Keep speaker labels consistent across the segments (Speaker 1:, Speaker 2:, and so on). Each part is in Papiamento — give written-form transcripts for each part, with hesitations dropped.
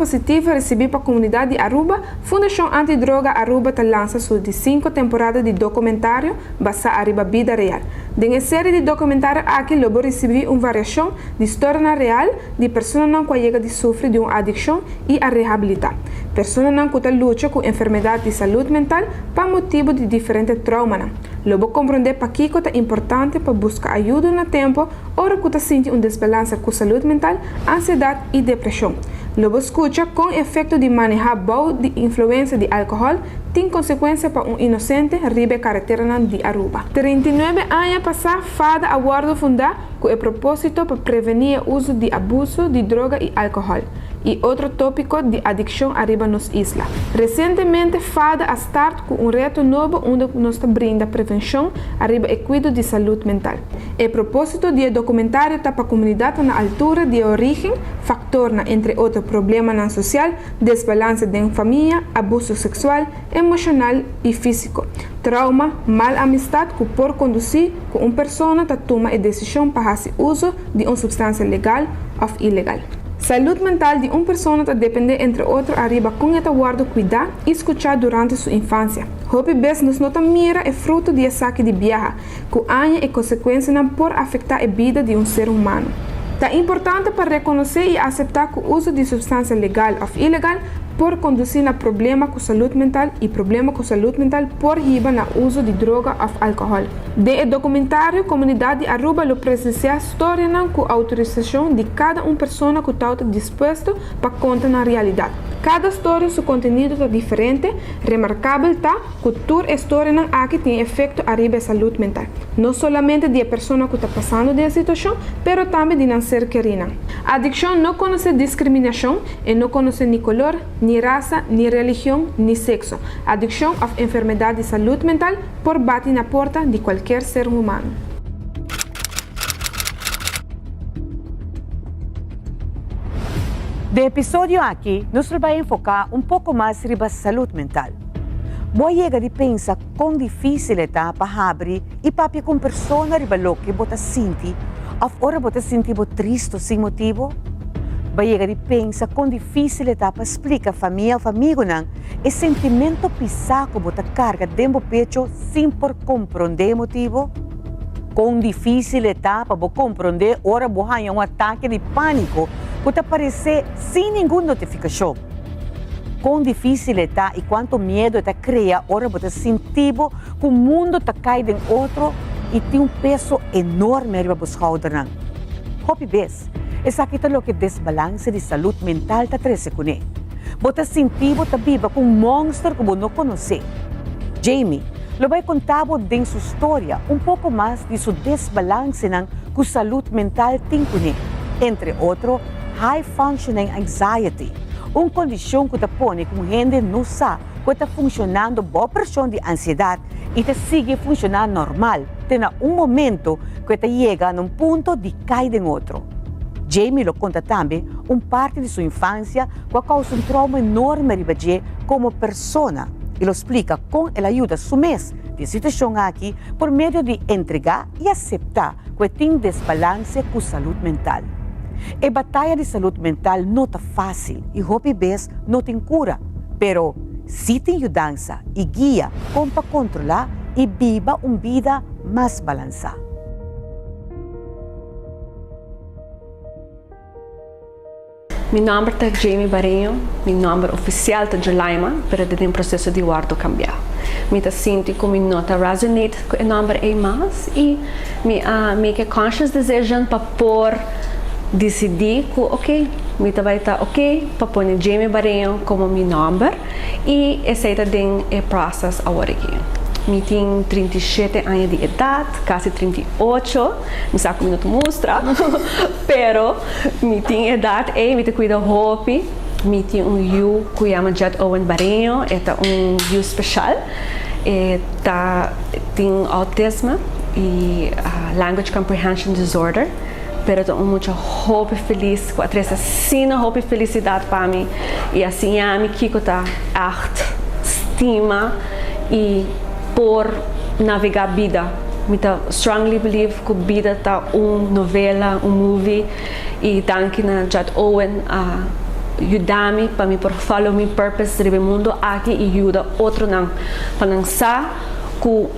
Speaker 1: positivo ricibi pa comunidad di Aruba, Fundacion Anti Droga Aruba ta lansa su di cinco temporada di documentario basa ariba bida real. Den e serie di documentario aki lo bo ricibi un variacion di storianan real di personanan cu a yega di sufri di un adiccion y a rehabilita. Personanan cu ta lucha cu enfermedad di salud mental pa motibo di diferente traumanan. Lo bo comprende pakico ta importante pa busca ayudo na tempo ora cu ta sinti un desbalansa cu salud mental, ansiedad y depresion. Lo bo scucha con efecto di maneha bou di influencia di alcohol tin consecuencia pa un inocente riba e careteranan di Aruba. 39 aña pasa fada a wordo funda cu e proposito pa preveni e uzo di abuso di droga y alcohol y otro topico di adiccion ariba nos isla. Recientemente fada a start cu un reto nobo unda cu nos ta brinda prevencion ariba e cuido di salud mental. E proposito di e documentario ta pa comunidad ta na altura di e origen, factornan entre otro problemanan social, desbalance den famia, abuso sexual, emocional y fisico, trauma, mal amistad cu por conduci cu un persona ta tuma e decision pa haci uzo di un substancia legal of ilegal. Salud mental di un persona ta depende entre otro ariba con e ta wordo cuida y scucha durante su infancia. Hopi bes nos no ta mira e fruto di esaki di biaha, cu aña e consecuencianan por afecta e bida di un ser humano. Ta importante pa reconoce y acepta cu uzo di substancia legal of ilegal por conduci na problema cu salud mental y problema cu salud mental por hiba na uzo di droga of alcohol. Den e documentario comunidad di Aruba lo presencia storianan cu autorisacion di cada un persona cu tawata dispuesto pa conta nan realidad. Cada storia su contenido ta diferente, remarcabel ta cu tur e storianan aki tin efecto ariba e salud mental, no solamente di e persona cu ta pasando den e situacion, pero tambe di nan ser kerinan. Adiccion no conoce discriminacion, e no conoce ni color, ni rasa, ni religion, ni sexo. Adiccion of enfermedad di salud mental por bati na porta di cualkier ser humano.
Speaker 2: Den episodio aki nos lo bai enfoká un poko mas riba salud mental. Bo a yega di pensa kon difísil e ta pa habri i papia ku un persona riba loke bo ta sinti òf ora bo ta sinti bo tristu sin motibu? Bo a yega di pensa kon difísil e ta pa splika famia òf amigunan e sentimentu pisá ku bo ta karga den bo pecho sin por komprondé e motibu? Kon difísil e ta pa bo komprondé ora bo haña un atake di pániko ku ta paresé sin ningun notifikashon? Kon difísil e ta i kuantu miedu e ta krea ora bo ta sinti bo ku mundu ta kai den otro i tin un peso enorme riba bo skoudernan. Hopi bes, esaki ta loke desbalanse di salud mental ta trese kuné. Bo ta sinti bo ta biba ku un mònster ku bo no konosé. Jamie lo bai konta bo den su storia un poko mas di su desbalansenan ku salud mental tin kuné, entre otro high functioning anxiety, un kondishon ku ta pone ku un hende no sa ku e ta funshonando bou preshon di ansiedat i ta sigui funshoná normal te na un momento ku e ta yega na un punto di kai den otro. Jamie lo konta tambe un parti di su infansia ku a kousa un trauma enorme riba dje komo persona i lo splika kon el a yuda su mes di e situashon aki por medio di entregá i aseptá ku e tin desbalanse ku salud mental. E bataya di salud mental no ta fásil i hopi bes no tin kura, pero sí tin yudansa i guia kon pa kontrolá i biba un bida mas balansá.
Speaker 3: Mi nomber ta Jamie Bareño, mi nomber oficial ta Julaima, pero ta den proceso di wordo cambia. Mi ta sinti cu mi no ta resonate cu e nomber ey mas y mi a make a conscious decision pa por dicidi cu ok, mi ta bay ta ok pa pone Jamie Bareño como mi nomber y esey ta den e process awor aki. Mi tin 37 aña di edad, casi 38, mi sa cu mi no ta mustra, pero. Mi tin edat ei, mi ta kuida hopi. Mi tin un yu ku yama Jet Owen Bareño, e ta un yu speshal. E ta tin autisme i language comprehension disorder, pero ta un mucha hopi felis ku a trese asina hopi felisidat pa mi i a siña mi kiko ta ègt stima i por navegá bida. Mi ta strongly believe ku bida ta un novela, un movie i danki na Jet Owen a yuda mi pa mi por follow mi purpose riba e mundo aki y yuda otronan pa nan sa cu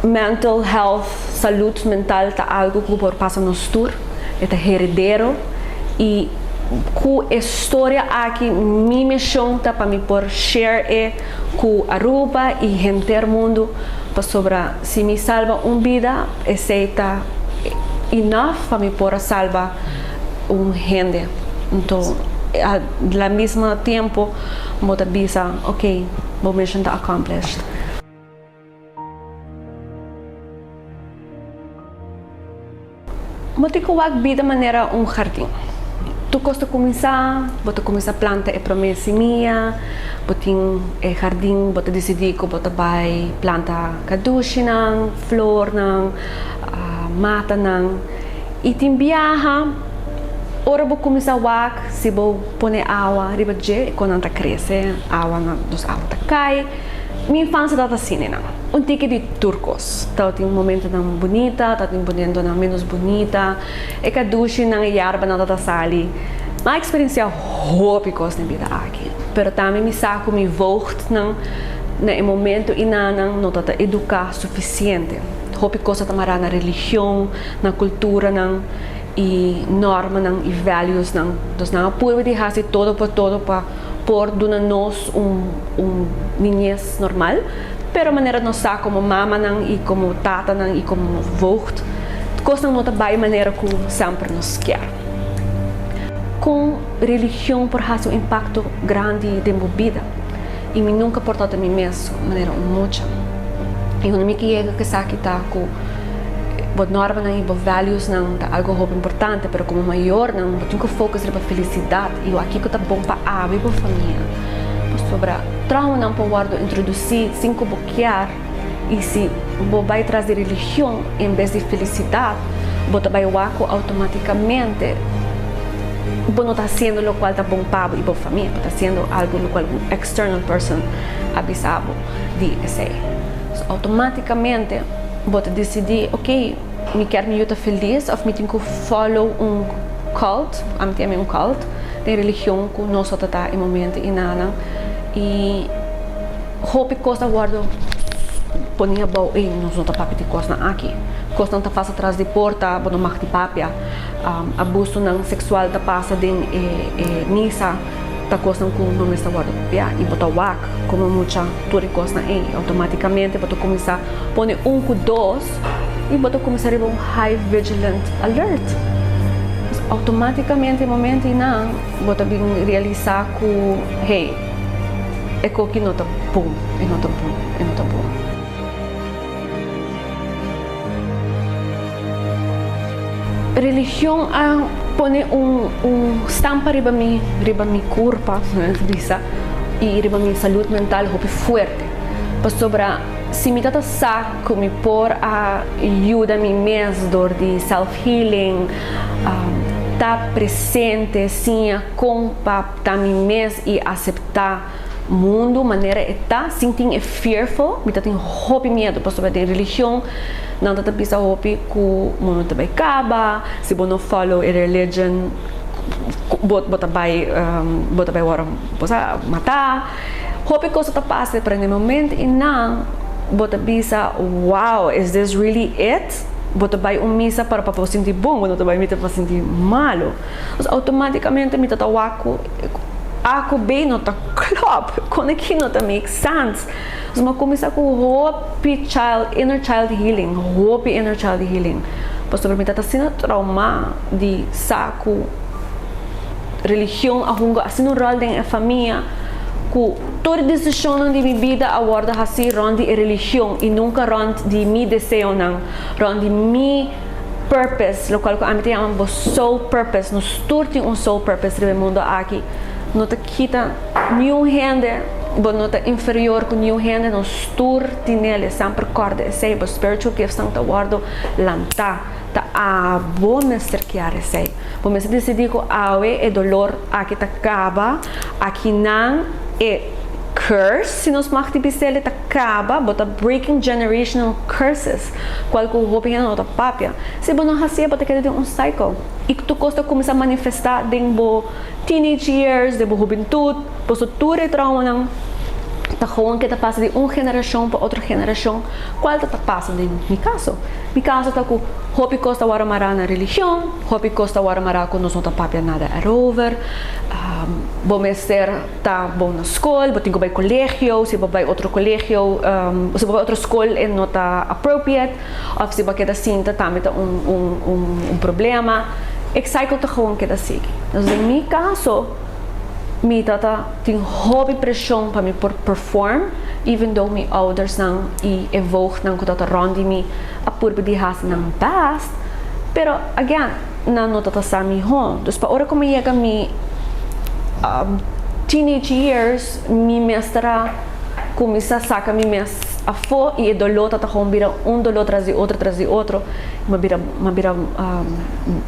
Speaker 3: mental health, salud mental ta algo cu por pasa nos tur, e ta heredero y cu e storia aki mi mision ta pa mi por share e cu Aruba y henter mundo pasobra si mi salba un bida esey ta enough pa mi por a salba un hende. Anto a la misma tiempo bo ta bisa ok bo mission ta accomplished. Bo tin ku wak bida manera un hardin. Tur kos ta kuminsá, bo ta kuminsá planta e promé simia, bo tin e hardin, bo ta disidí ku bo ta bai planta kadushinan, flornan, matanan. I tin biaha ora bo kuminsá wak si bo pone awa riba dje e konan ta krese, awa nan, dus awa ta kai. Mi infansia tabata asina nan. Un tiki di tur kos. Tabatin momentonan bunita, tabatin momentonan ménos bunita. E kadushinan, e yarbanan tabata sali. Mi a eksperensiá hopi kos den bida aki. Pero tambe mi sa ku mi voogdnan na e momento inanan no tabata eduká sufisiente. Hopi kos tabata mará na religion, na kulturanan i normanan i valuesnan. Dus nan a purba di hasi todo por todo pa por duna nos un un niñez normal, pero manera nos sa como mamanan y como tatanan y como voogd, cosnan no ta bay manera cu semper nos kier. Con religion por haci un impacto grandi den bo bida? Y mi nunca por tabata mi mes manera un mucha. Y unda mi ke yega cu esaki ta cu bo normanan y bo valuesnan ta algo hopi importante, pero como mayornan bo tin cu focus riba felicidad y wak kico ta bon pa abo y bo famia. Pasobra traumanan por wordo introduci sin cu bo kier y si bo bay tras di religion en bes di felicidad bo ta bay wak cu automaticamente bo no ta haciendo locual ta bon pa abo y bo famia, bo ta haciendo algo locual un external person a bisa bo di esey. So automaticamente bo ta disidí, ok, mi kier mi yu ta felis òf mi tin ku follow un cult, ami ta yama un cult, den religion ku nos a ta e momento i nana i hopi kos a wòrdu poni abou, ey nos no ta papia di kosnan aki, kosnan ta pasa tras di porta, bo no mag di papia, abusonan seksual ta pasa den e misa. Ta kosnan ku no mester wòrdu kopiá i bo ta wak komo mucha tur e kosnan ei. Outomátikamente bo ta kuminsá pone un ku dos i bo ta kuminsá riba un high vigilant alert. Pues outomátikamente e momento einan bo ta bin realisá ku hey, e koki no ta bon, e no ta bon, e no ta bon. Religion a pone un un stampa riba mi riba mi curpa bisa y riba mi salud mental hopi fuerte pasobra si mi tata sa cu mi por a yuda mi mes door di self healing ta presente siña con pa ta mi mes y acepta Mundu manera e ta sin tin e fearful, mi ta tin hopi miedu pasobra den religion nan ta ta bisa hopi ku mundu ta bai kaba, si bo no follow e religion bo bo ta bai bo ta bai wòrdu bo sa matá, hopi kos ta pasa pero na e momento einan bo ta bisa wow is this really it? Bo ta bai un misa para pa bo sinti bon bo no ta bai misa pa sinti malu. Pues automaticamente mi ta ta wak cu A cu B no ta klop, con aki no ta make sense. Dus mi a cuminsa cu hopi child, inner child healing, hopi inner child healing. Pasobra mi ta ta asina trauma di sa cu religion a hunga asina un rol den e famia cu tur e decisionnan di mi bida a wordo haci rond di e religion y nunca rond di mi deseonan, rond di mi. Purpose, lokual ku ami ta yama bo soul purpose, nos tur tin un soul purpose riba e mundo aki, no ta kita niun hende, bo no ta inferior ku niun hende, nos tur tinel e, semper kòrda esei, bo spiritual giftsnan ta wòrdu lantá, ta abo mester kier esei, bo mester disidí ku awe e dolor aki ta kaba, akinan e. curse, si nos mag di bis'el, ta caba, bo ta breaking generational curses, cual cu hopi hende no ta papia. Si bo no haci'e, bo ta keda den un cycle y tur cos ta cuminsa manifesta den bo teenage years, den bo hubentud, pasobra tur e traumanan ta gewoon keda pasa di un generacion pa otro generacion, cual ta ta pasa den mi caso. Mi caso ta cu hopi cos ta worde mara na religion, hopi cos ta worde mara cu nos no ta papia nada erover, bo mester ta bon na skol, bo tin ku bai kolegio, si bo bai otro kolegio, si bo bai otro skol e no ta appropriate, òf si bo a keda sinta tambe ta un un un problema. E cycle ta gewoon keda sigui. Dus den mi kaso mi tata tin hopi preshon pa mi por perform, even though mi oudersnan i e voogdnan ku tabata rònt di mi a purba di hasi nan best, pero again, nan no ta ta sa mihó. Dus pa ora ku mi yega mi teenage years mi mester a kuminsá saka mi mes afó i e doló ta ta gewoon bira un doló tras di otro tras di otro i mi a bira mi a bira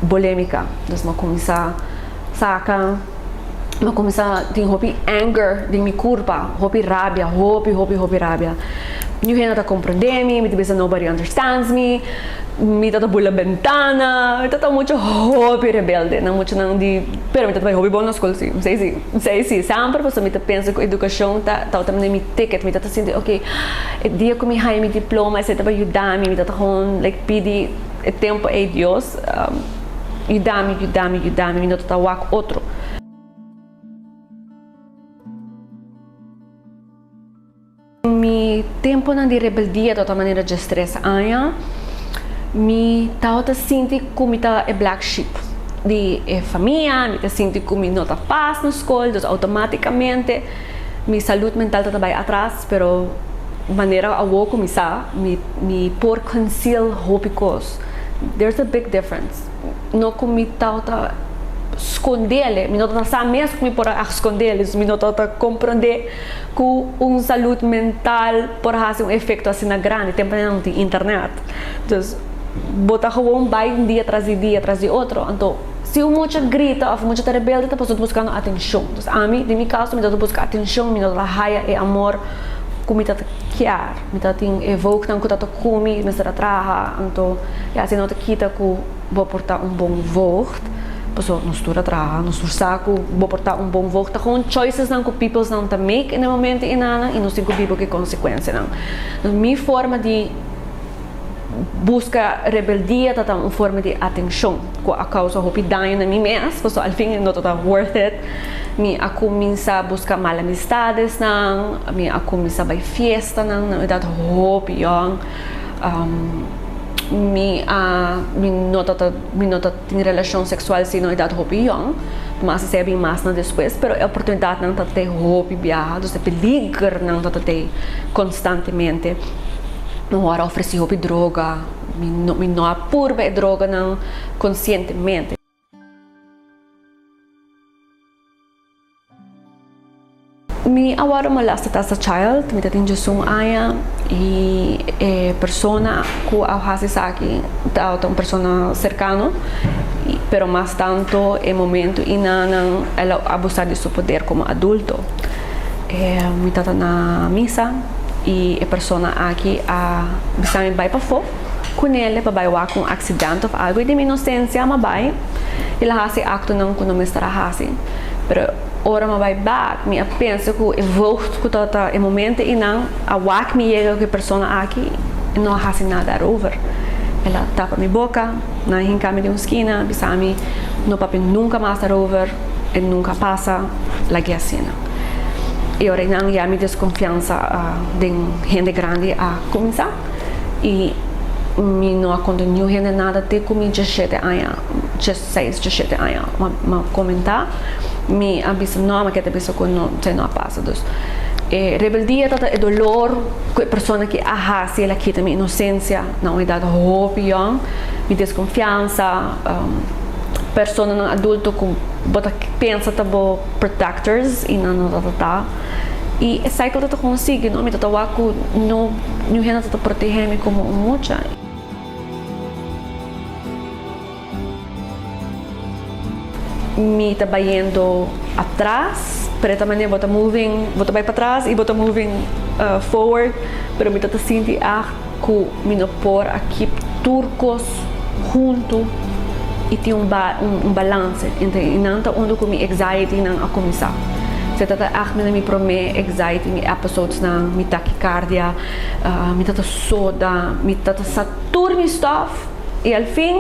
Speaker 3: bolémika. Dus mi a kuminsá saka mi a kuminsá tin hopi anger den mi kurpa, hopi rabia, hopi hopi hopi rabia. Niun hende ta komprendé mi, mi ta bisa nobody understands me. Mi ta ta bula bentana, mi ta ta mucha hopi rebelde, nan muchanan di, pero mi ta ta bai hopi bon na skol si, esei si, esei si, semper pasobra mi ta pensa ku edukashon ta tabata mane mi ticket, mi ta ta sinti ok, e dia ku mi haña mi diploma esei ta bai yuda mi, mi ta ta gewoon like pidi e tempu ei Dios yuda mi, yuda mi, yuda mi, mi no ta ta wak otro. Mi temponan di rebeldia tabata manera diestres aña. Mi tabata sinti ku mi ta e black sheep di e famia, mi ta sinti ku mi no ta pas na skol, dus outomaticamente mi salud mental tabata bai atras, pero manera awo ku mi sa, mi mi por conceal hopi kos. There's a big difference. No ku mi tabata skondele, mi no tabata sa mes ku mi por a skondele, dus mi no tabata komprende. Ku un salud mental por hasi un efekto asina grandi, tempu nan no tin internet. Dus bo ta gewoon bai un dia tras di dia tras di otro. Anto si un mucha grita òf un mucha ta rebelde ta pasobra ta buskando atenshon. Dus ami den mi kaso mi ta buska atenshon, mi no ta haya e amor ku mi ta kier. Mi ta tin e voogdnan ku ta ta ku mi mester a traha. Anto ya si no ta kita ku bo por ta un bon voogd. Paso nos tur a traha, nos tur sa ku bo por ta un bon voogd. Ta gewoon choicesnan ku peoplesnan ta make in e momento enanan i nos tin ku biba ku e konsekuensianan. Mi forma di buska rebeldia ta ta un forma di atenshon ku a kousa hopi daño na mi mes, paso al fin no ta ta worth it. Mi a kuminsá buska mal amistadesnan, mi a kuminsá bai fiestanan na un edat hopi yòn. Mi a mi no ta ta mi no ta tin relashon seksual si no edat hopi yòn, mas esei a bin mas na despues, pero e oportunidatnan ta te hopi biaha, dus e peligernan ta ta te konstantemente. Mi wòrdu ofresí hopi droga, mi no mi no a purba e droganan konsientemente. Mi a wòrdu molested as a child, mi ta tin diesun aña i e persona ku a hasi esaki tabata un persona serkano, pero mas tanto e momento inanan el a abusa di su poder komo adulto. Mi tabata na misa i e persona aki a bisa mi bai pafó ku nele pa bai wak un aksident òf algu i di mi inosensia mi a bai i el a hasi aktonan ku no mester a hasi. Pero ora mi a bai bak mi a pensa ku e voogd ku tabata e momento einan a wak mi yega ku e persona aki e no a hasi nada erover. El a tapa mi boka, nan a hinka mi den un skina, bisa mi no papia nunka mas erover, e nunka a pasa, lag'é asina. E ora einan ya mi deskonfiansa den hende grandi a kuminsá i mi no a konta niun hende nada te ku mi djeshete aña. Seis, djeshete aña m'a komentá, mi a bisa no, mi a keda bisa ku no, esei no a pasa. Dus e rebeldia ta e dolor ku e persona ki a hasi, el a kita mi inosensia na un edat hopi yòn, mi deskonfiansa, personanan adulto ku bo ta pensa ta bo protectors i nan no ta ta. I e cycle ta ta kon sigui, no, mi ta ta wak ku no niun hende ta ta protehé mi komo un mucha. Mi ta bayendo atras. Pero e ta manera bo ta moving, bo ta bai patras y bo ta moving forward, pero mi ta ta sinti echt cu mi no por a keep tur cos hunto y tin un ba un balance entre y nan ta unda cu mi anxiety nan a cuminsa. Se ta ta echt mi prome anxiety, mi episodes nan, mi tachycardia, mi ta ta soda, mi ta ta sa tur mi stuff y al fin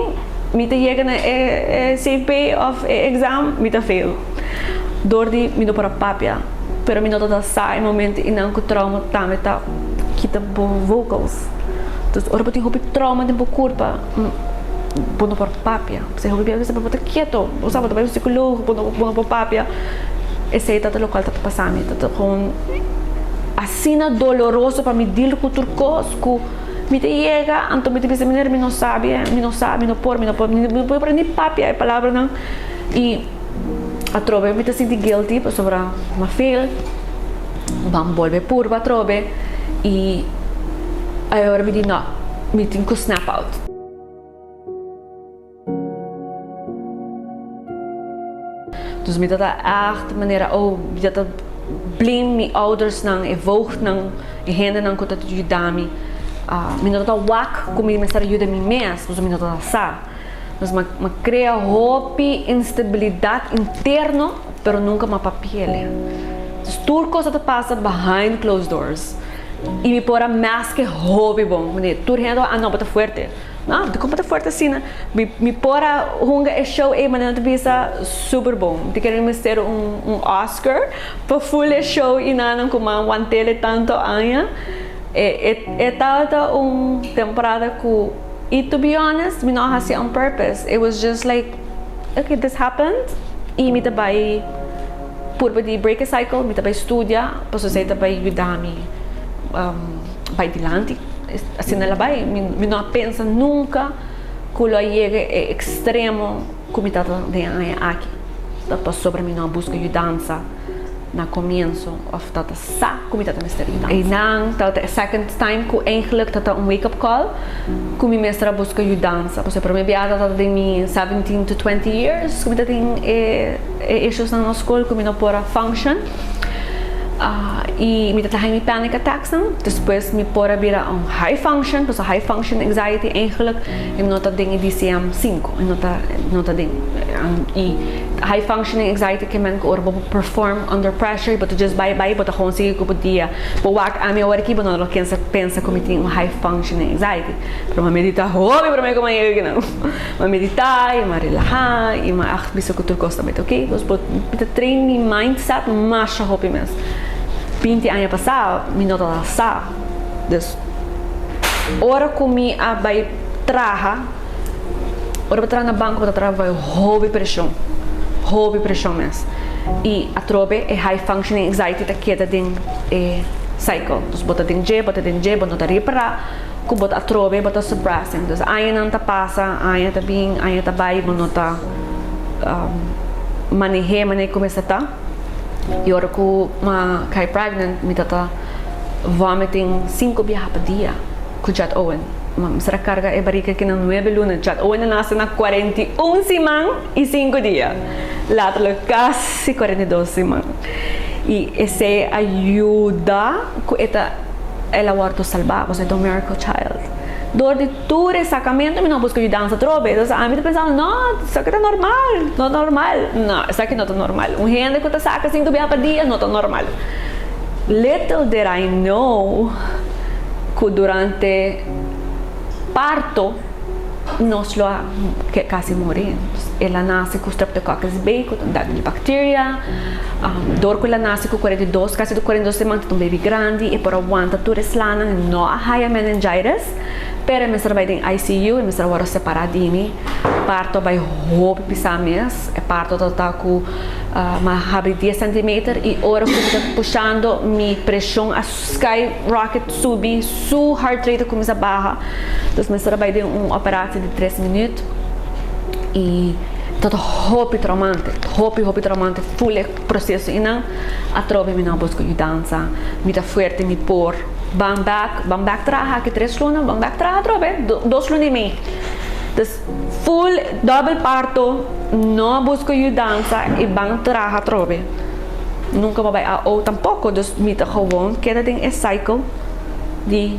Speaker 3: mi ta yega na e CP of e exam, mi ta fail. Door di mi no por a papia, pero mi no ta ta sa e momento y nan cu trauma tambe ta kita bo vocals. Dus ora bo tin hopi trauma den bo curpa, bo no por papia. P'esei hopi bia bo ta keto, bo sa bo ta bai un psicologo, bo no bo no por papia. Esei ta locual ta pasa mi, ta ta gewoon asina doloroso pa mi deal cu tur cos cu mi ta yega anto mi ta bisa meneer mi no sabi, mi no sa, mi no por, mi no por, mi no por ni papia e palabranan y atrobe mi ta sinti guilty pasobra mi a fail, ban bolbe purba atrobe y ayora mi di no, mi tin cu snap out. Dus mi ta ta echt manera oh mi ta ta blame mi oudersnan, e voogdnan, e hendenan ku ta yuda mi. Mi no ta ta wak ku mi mester a yuda mi mes, pasobra mi no ta ta sa. Dus mi a krea hopi instabilidat interno, pero nunka mi a papi'el. Dus tur kos a ta pasa behind closed doors. I mi por a maske hopi bon. Manera tur hende a no bo ta fuerte. No, dikon bo ta fuerte asina? Mi mi por a hunga e show ei manera nan ta bisa super bon. Mi ta kere mester un un Oscar pa full e show i nan ku man want'el tanto aña. E e e tabata un temporada ku i to be honest mi no a hasi on purpose. It was just like okay this happened i mi ta bai purba di break e cycle, mi ta bai studia pasobra esei ta bai yuda mi bai dilanti. Asina el a bai. Mi no a pensa nunca cu lo a yega e extremo cu mi tata den aña aki. Ta pasobra mi no a busca yudansa na comienso of tata sa cu mi tata mester yudansa. Einan tabata e second time cu eigenlijk tata un wake up call cu mi mester a busca yudansa. Pasobra e prome biaha tata den mi 17 to 20 years cu mi ta tin e issuesnan na school cu mi no por a function. Y mi ta traha mi panic attacks-nan. Despues mi por a bira un high function, pasobra high function anxiety eigenlijk e no ta den e DCM sinku, e no ta no ta den. Y high functioning anxiety ke men ku ora bo por perform under pressure y bo ta just bai bai bo ta gewoon sigui ku bo dia. Bo wak ami awor aki bo no lo kensa pensa ku mi tin un high functioning anxiety. Pero mi a medita hopi prome ku mi a yega akinan. Mi a medita y mi a relaha y mi a echt bisa cu tur cos ta bay ta ok. Pues bo mi ta train mi mindset masha hopi mes. Binti aña pasa mi no tabata sa. Dus ora cu mi a bay traha, ora bo traha na banco bo ta traha bay hopi presion, hopi presion mes. Y atrobe e high functioning anxiety ta keda den e cycle. Dus bo ta den dje, bo ta den dje, bo no ta repara. Ku bo ta atrobe bo ta suppressing. Dus añanan ta pasa, aña ta bin, aña ta bai, bo no ta maneh'é manera ku mester ta. I ora ku m'a kai pregnant mi ta ta vomiting sinku biaha pa dia ku Jet Owen. Mi mester a karga e barika aki na nuebe luna. Jet Owen a nase na 41 siman i sinku dia. Laterlijk kasi 42 siman. I esei a yuda ku e ta. El a wòrdu salbá, pasobra e ta un miracle child. Dor di tur e sakamentu mi no a buska yudansa atrobe. Entonces ami ta pensando, no, esaki ta normal, no normal. No, esaki no ta normal. Un hende ku ta saka sinku biaha pa dia no ta normal. Little did I know ku durante parto nos lo a kasi muri. El a nase ku streptococcus B, ku ta un deadly bacteria. Dor ku el a nase ku 42, kasi 42 siman, ta un baby grandi, e por a wanta tur e slanan, e no a haya meningitis, pero e mester a bai den ICU, e mester a wòrdu separá di mi. Parto a bai hopi pisá mes, e parto tabata ku mi a habri dies centimeter i ora ku mi ta pushando mi preshon a skyrocket subi, su heart rate a kuminsá baha, dus mester a bai den un operatie di tres minuut i tabata hopi traumante, hopi hopi traumante ful e proseso einan, atrobe mi no a buska yudansa, mi ta fuerte mi por ban bek, ban bek traha aki tres luna, ban bek traha atrobe dos luna i mei, dus ful dòbel parto no a buska yudansa i ban traha atrobe. Nunca m'a bay AO tampoco, dus mi ta gewoon keda den e cycle di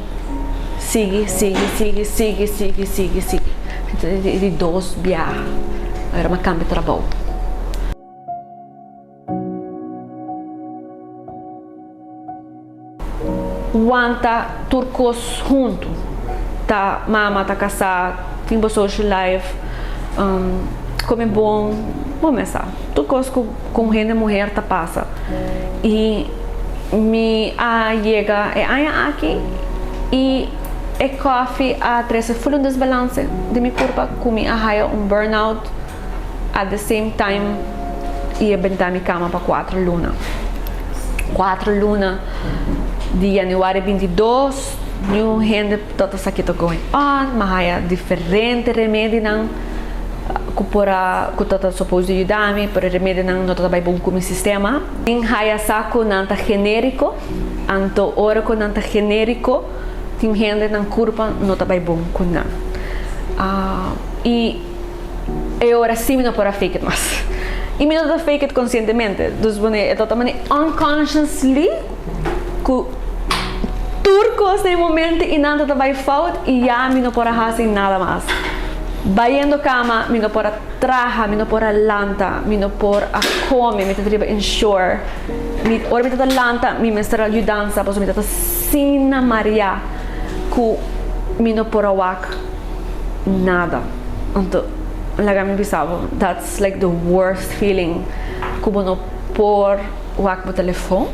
Speaker 3: sigui, sigui, sigui, sigui, sigui, sigui, sigui. E di dos biaha, ora m'a cambia trabou. Wanta tur kos huntu. Ta mama, ta kasá, tin bo social life, kome bon, bo mes sa. Tur kos ku un hende muher ta pasa. I mi a yega e aña aki i e kòfi a trese ful un desbalanse den mi kurpa ku mi a haya un burnout. At the same time i a benta mi kama pa kuater luna. Kuater luna di januari 22 niun hende tabata sa ki ta going on. Mi a haya diferente remedinan ku por a ku tabata supposed di yuda mi pero e remedinan no tabata bai bon ku mi sistema. Tin haya sa ku nan ta generico anto ora ku nan ta generico tin hende nan kurpa no ta bai bon ku nan. I. E ora si mi no por a fake it mas. I mi no ta fake it konsientemente. Dus wanneer e ta ta manera unconsciously ku tur kos na e momento i nan ta ta bai fout i ya mi no por a hasi nada mas. Bayendo kama mi no por a traha, mi no por a lanta, mi no por a kome, mi ta ta riba ensure. Mi ora mi ta ta lanta mi mester a yudansa pasobra mi ta ta asina maria ku mi no por a wak nada. Anto laga mi bisa bo, that's like the worst feeling ku bo no por wak bo telefon,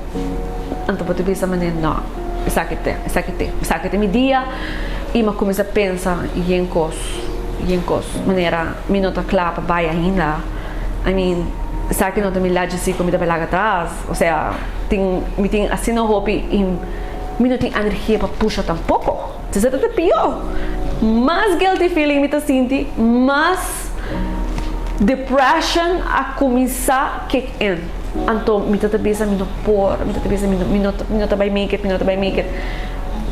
Speaker 3: anto bo ta bisa manera no, esaki te, esaki te, esaki ta mi dia i mi a kuminsá pensa yen kos, yen kos, manera mi no ta kla pa bai ainda, I mean esaki no ta mi legacy ku mi ta bai laga atras, osea tin mi tin asina hopi i mi no tin energia pa pusha tampoko. Esei ta pió. Mas guilty feeling mi ta sinti, mas depression a kuminsá kick in. Anto mi ta ta bisa mi no por, mi ta ta bisa mi no mi no mi no ta bai make it, mi no ta bai make it.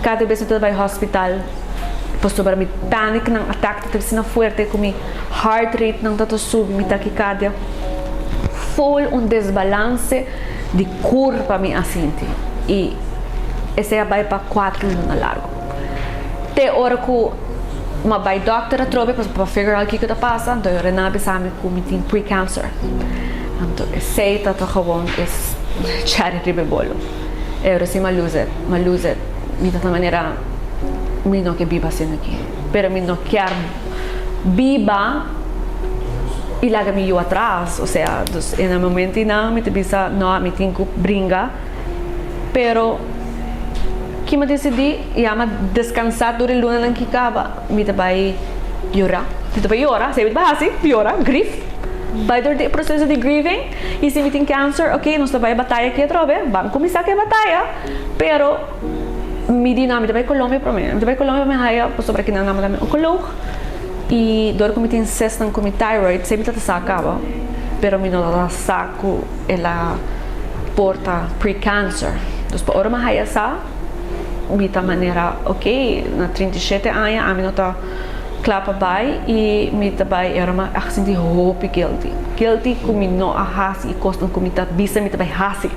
Speaker 3: Kada bes mi ta bai hospital pasobra mi panic nan attack ta ta asina fuerte ku mi heart rate nan ta ta subi, mi takikardia full un desbalance. Di kurpa mi a sinti i esei a bai pa kuater luna largu. Te ora ku mi a bai dòkter atrobe pa figure out kiko ta pasa, anto e Rena a bisa mi ku mi tin pre-cancer. Anto esei ta ta gewoon e cherry riba e bolo. E ora si mi a lose it, mi a lose it. Mi ta ta manera mi no ke biba asina aki, pero mi no kier. Biba y laga mi yu atras, osea, dus en e momento einan mi ta bisa no, mi tin cu bringa, pero ki mi a decidi ya mi a descansa tur e lunanan ki caba, mi ta bay yora, mi ta bay yora, esey mi ta bay haci, yora, grief, bay door di e proceso di grieving, y si mi tin cancer, ok, nos ta bay bataya aki atrobe, ban cuminsa cu e bataya, pero. Mi di no, mi ta bai Colombia prome. Mi ta bai Colombia pa mi haya pasobra kinan nan a manda mi oncoloog y dor cu mi tin cesnan cu mi thyroid esey mi ta ta sa caba pero mi no ta ta sa cu el a por ta pre-cancer. Dus pa ora mi haya sa mi ta manera ok na 37 aña ami no ta cla pa bai y mi ta bai y ora mi a sinti hopi guilty. Guilty cu mi no a haci e cosnan cu mi ta bisa mi ta bai haci.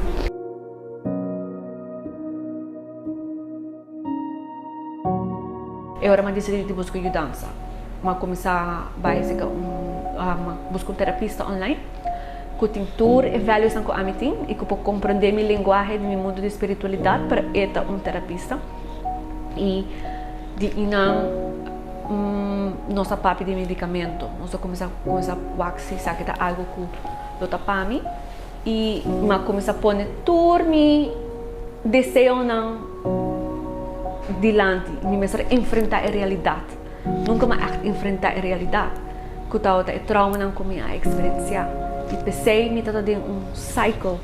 Speaker 3: E ora mi a disidí di buska yudansa. Mi a kuminsá bai serka un buska un terapista online ku tin tur e valuesnan ku ami tin i ku por komprondé mi lenguahe di mi mundu di spiritualidat, pero e ta un terapista. I di einan nos a papia di medikamentu. Nos a kuminsá kuminsá wak si esaki ta algu ku lo ta pa mi. I mi a kuminsá pone tur mi deseonan dilanti. Mi mester enfrentá e realidat. Nunka mi a ègt enfrentá e realidat ku tabata e traumanan ku mi a eksperensiá. I p'esei mi tabata den un cycle.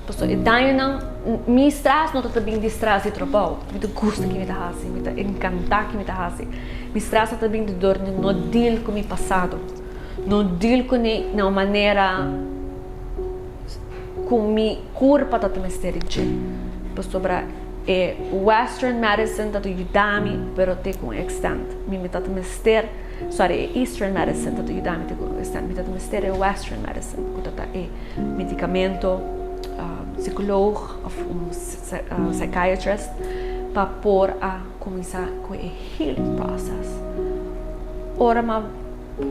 Speaker 3: Pasobra e dañonan, mi stras no tabata bin di stras di trabou. Mi ta gusta ki mi ta hasi, mi ta enkantá ki mi ta hasi. Mi stras tabata bin di dor di no deal ku mi pasado. No deal kuné na un manera ku mi kurpa ta ta mester di dje. Pasobra e western medicine ta ta yuda mi pero te ku un extent. Mi mi ta ta mester, sorry, e eastern medicine ta ta yuda mi te ku un extent. Mi ta ta mester e western medicine ku ta ta e medicamento. psicoloog of un psychiatrist pa por a cuminsa cu e healing process. Ora m'a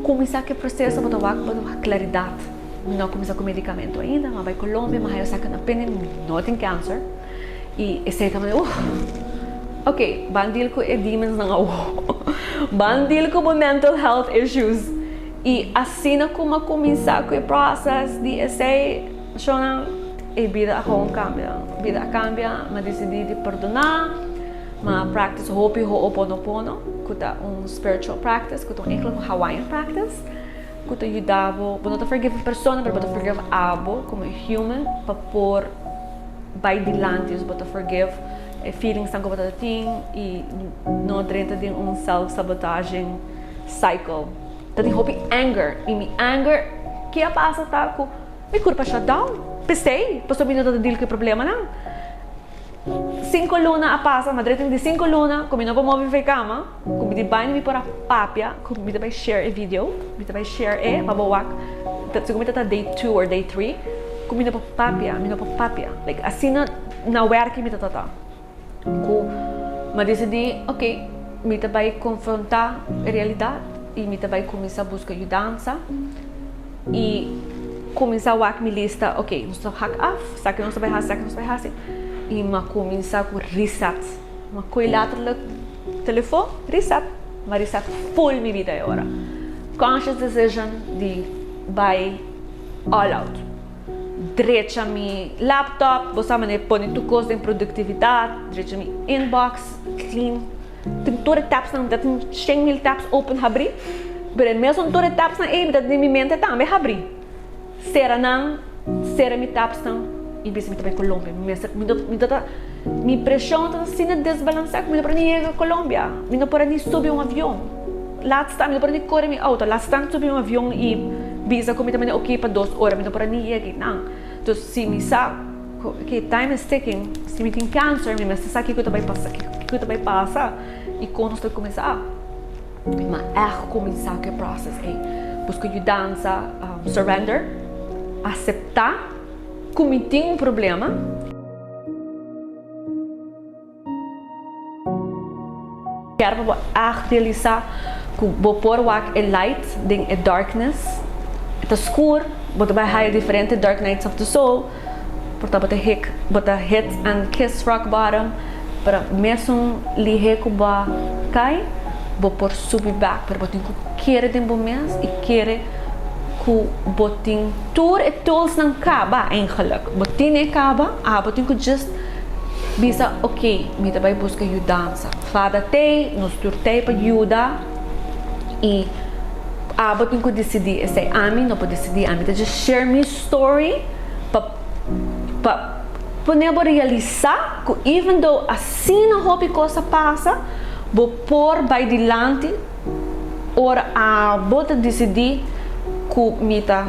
Speaker 3: cuminsa cu e proceso bo ta wak bo ta wak claridad. Mi no a cuminsa cu medicamento ainda, m'a bay Colombia, m'a haya second opinion, mi no tin cancer y esey ta manera uh ok ban deal cu e demons nan awo, ban deal cu bo mental health issues y asina cu m'a cuminsa cu e process di esey shownan e bida a gewoon cambia, bida a cambia, m'a dicidi di perdona. M'a practice hopi Ho'oponopono, cu ta un spiritual practice, cu ta un eigenlijk un Hawaiian practice, cu ta yuda bo, bo no ta forgive e persona, pero bo ta forgive abo como human pa por bay dilanti, dus bo ta forgive e feelingsnan cu bo ta tin y no drenta den un self sabotaging cycle. Ta tin hopi anger y mi anger, ke a pasa ta cu mi curpa shut down, p'esey, pasobra mi no ta deal cu e problemanan. Cinco luna a pasa, ma dreten di cinco luna cu mi no por move for e cama, cu mi di baño mi por a papia, cu mi ta bay share e video, mi ta bay share e pa bo wak, segun mi ta ta day two or day three, cu mi no por papia, mi no por papia, like asina na werki mi ta ta, cu mi a dicidi ok mi ta bay confronta e realidad y mi ta bay cuminsa busca yudansa. Y cuminsa wak mi lista, ok, nos ta hak af, esaki nos ta bay haci, esaki nos ta bay haci. Y mi a cuminsa cu reset. Mi a coy letterlijk telefon, reset. Mi a reset full mi bida e ora. Conscious decision di bay all out. Drecha mi laptop, bo sa manera pone tur cos den productividad, drecha mi inbox, clean. Tin tur e tabsnan, mi ta tin shen mil tabs open habrí, pero e mesun tur e tabsnan ei mi ta tin mi mente tambe habrí. Sera nan, sera mi tabsnan i bisa mi ta bai Colombia. Mi mester, mi no, mi ta, mi preshon ta asina desbalansá ku mi no por ni yega Colombia. Mi no por a ni subi un avion. Laat staan, mi no por a ni kore mi outo. Laat staan subi un avion i bisa ku mi ta manda oké pa dos ora. Mi no por a ni yega einan. Entonces si mi sa. Ok, time is ticking. Si mi tin cancer, mi mester sa kiko ta bai pasa, kiko ta bai pasa i kon nos ta kuminsá. Ma ègt kuminsá ku e process ei. Buska yudansa, surrender, aseptá ku mi tin un problema. Kier pa bo ègt realisá ku bo por wak e light den e darkness. E ta skur, bo ta bai haya diferente dark nights of the soul, por ta bo ta hik, bo ta hit and kiss rock bottom, pero mesun lihé ku bo a kai, bo por subi bèk, pero bo tin ku kere den bo mes i kere ku bo tin tur e toolsnan kaba eigenlijk. Bo tin e kaba, abo tin ku just. Bisa, Ok, mi ta bai buska yudansa. Fada t'ei, nos tur t'ei pa yuda i abo tin ku disidí esei. Ami no por disidí, ami ta just share mi story pa pa pone bo realisá ku even though asina hopi kos a pasa, bo por bai dilanti ora abo ta disidí ku mi ta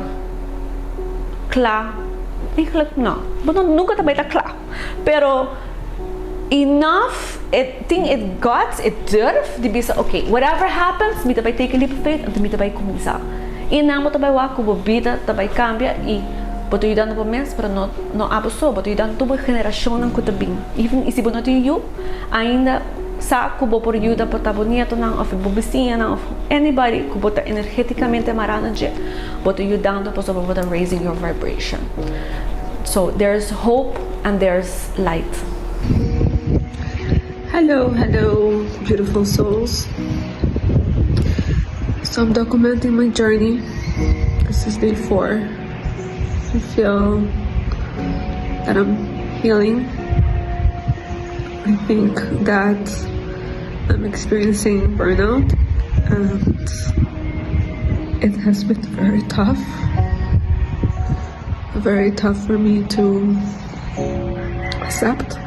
Speaker 3: kla. Eigenlijk no, bo no nunka ta bai ta kla. Pero enough e tin e guts, e durf di bisa ok, whatever happens mi ta bai take a leap of faith anto mi ta bai kuminsá. I nan bo ta bai wak ku bo bida ta bai kambia i bo ta yudando bo mes pero no no abo so, bo ta yudando tur bo generashonnan ku ta bin. Even i si bo no tin yu ainda sa ku bo por yuda por ta bo nietonan òf bo bisiñanan òf anybody ku bo ta energetikamente mará na dje. Bo ta yudando pasobra bo ta raising your vibration. So there's hope and there's light.
Speaker 4: Hello hello beautiful souls so I'm documenting my journey this is day 4 I feel that I'm healing I think that I'm experiencing burnout and it has been very tough very tough for me to accept.